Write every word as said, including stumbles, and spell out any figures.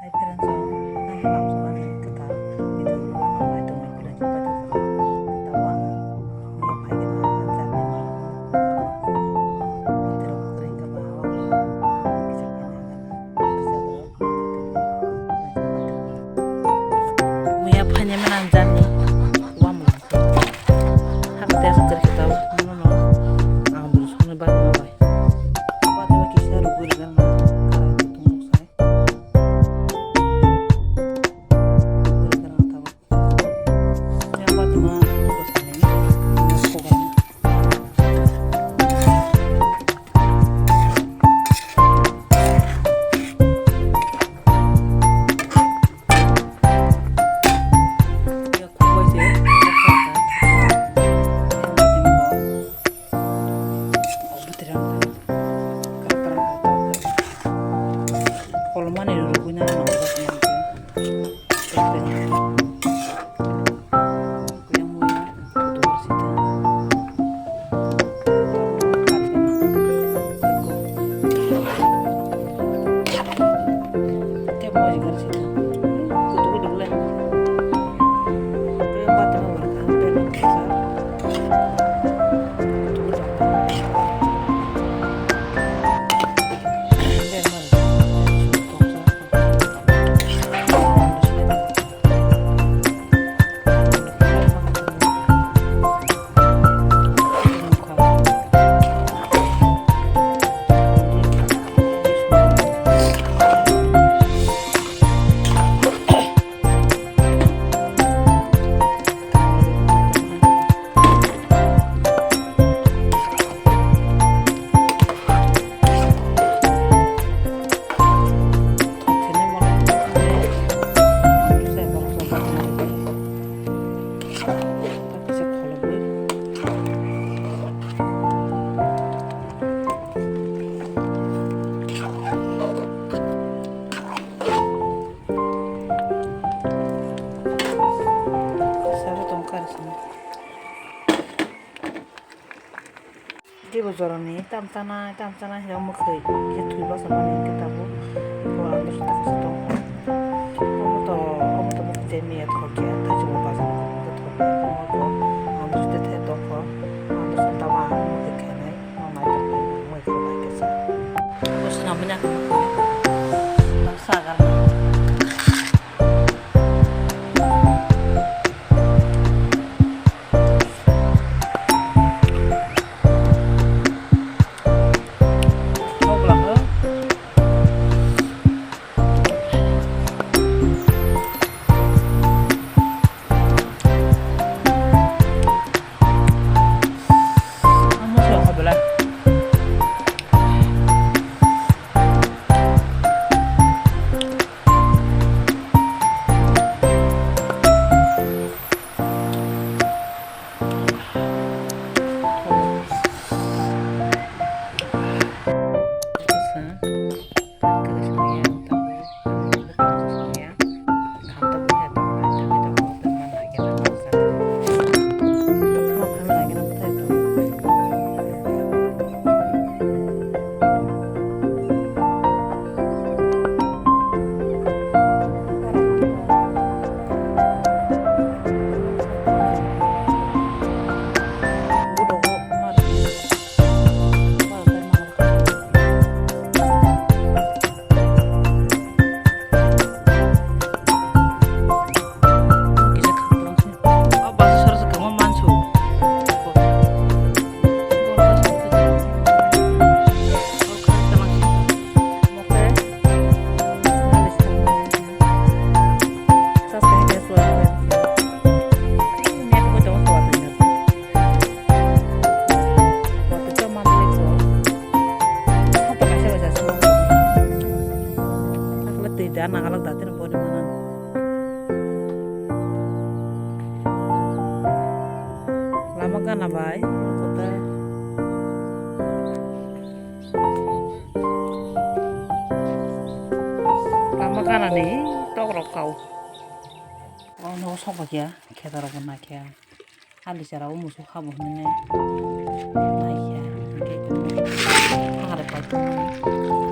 Hai friends, nang halam song ani kwtal video no nang nai tongwi khlai khe paithak jora. Tabo ang muya phai khe nang ang jani ma. Tero kwrwi wngkha ba hawa kisa phai nang ang. Kisa tero. Muya phai nai ma nang jani. Wam lang. Hak test kwrwi khe tabo. Mono no. Ang bwrwi songni bagwi ma bai. Bagwi ma kisa rugwi rwgwlma. Karai kutung rok sai. Kolomani rwrwgwi nang nang. Sabo tongkha sini. Teibo jorani tam chana, tam chana hinwi mwkhwi khe thwi bwsa mani hwnkhe tabuk. Bo ang bwsa taksa tongkha. Omo to, omo to mwkhwi tei miya thokya, thaichukgo bazar o thokya, omo to ang bwsa tei thai tongkha. Ang bwsa tamo ang mwkhwi khainai, ang naithok khe ang mwkhwi khainai khe sa. Bwsa nang manya khe mwkhwi. Ang sa gar. Twi da nangalak da tini body mana. Lama gana bai kota. Lama gana ni tok rok kau. Oh, no, sok bakia, khe da rok na khe. Ali chara o musuk habo hinwi nai khe, hingkhe tongmani. Thangare paithakmani.